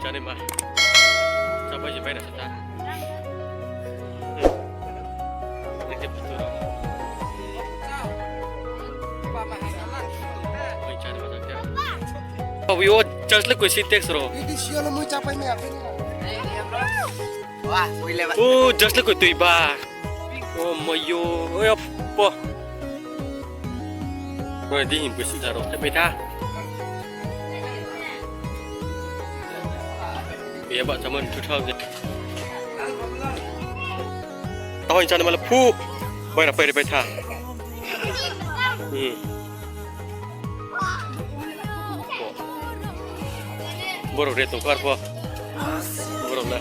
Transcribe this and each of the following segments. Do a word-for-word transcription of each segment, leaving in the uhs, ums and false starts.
Chani ma. Chapai je bai na sa ta. Ni ke photo. Oi, chani ma sa ta. Awi o, just le koi Sintex ro. Ini sial mo chapai me ape ni. Wah, wih le ba. O, just le koi tui ba. O, mayo. Oi, apo. Oi, di him pusi taro. Tapi ta. Iya, bak zaman two thousand. Tahun sana malah pu. Bai rapai rapai ta. Hmm. Borok re tongkar pho. Borok na.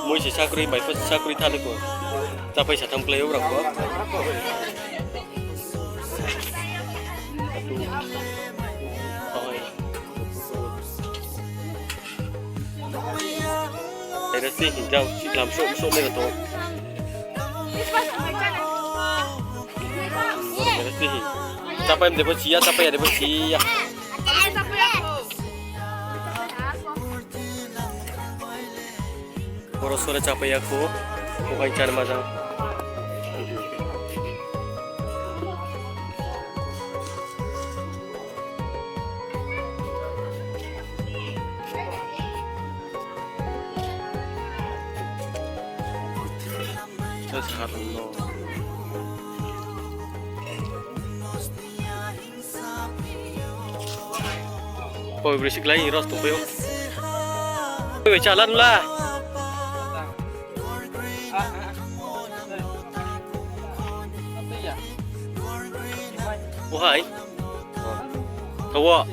Mui se sakri, bai pho sakri thani ko. Chapai satham klai o borok pho. Era se hin jang, si lam so, so le to. Era se hin. Chapai de bo siya, chapai de bo siya. Boro sore chapai ya kho, okai char majang. Sa tong no. Poi bri siklai ros tong poi o. Poi chalan la. Ohai. Tawo.